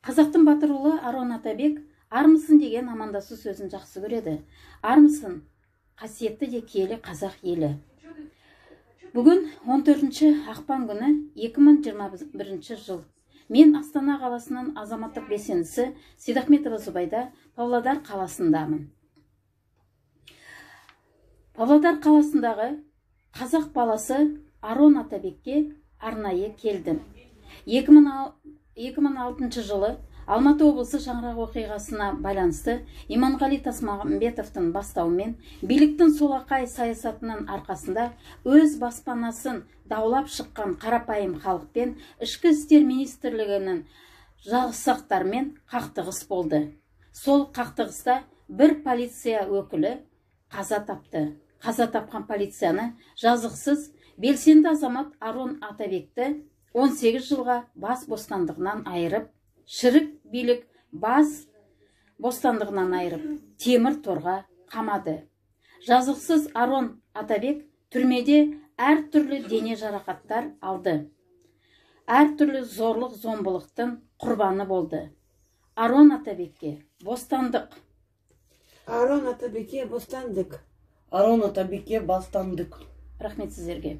Қазақтың батыр ұлы Арон Атабек «Армысың» деген амандасу сөзін жақсы көреді. Армысың, қасиетті де киелі қазақ елі! Бүгін 14 ақпан күні, 2021 жыл. Мен, Астана қаласының азаматтық белсендісі Сейдахметова Зубайда, Павлодар қаласындамын. Павлодар қаласындағы қазақ баласы Арон Атабекке арнайы келдім. 2006 жылы Алматы облысы шаңырақ оқиғасына байланысты Иманғали Тасмағамбетовтың бастауымен, биліктің солақай саясатының арқасында өз баспанасын даулап шыққан қарапайым халықпен Ішкі істер министрлігінің жасақтарымен қақтығыс болды. Сол қақтығыста бір полиция өкілі қаза тапты. Қаза тапқан полицияны жазықсыз белсенді азамат Арон Атабекті 18 жылға бас бостандығынан айырып, шірік билік бас бостандығынан айырып, темір торға қамады. Жазықсыз Арон Атабек түрмеде әртүрлі дене жарақаттар алды, әртүрлі зорлық зомбылықтың құрбаны болды. Арон Атабекке бостандық! Арон Атабекке бостандық! Арон Атабекке бостандық! Рахмет сіздерге.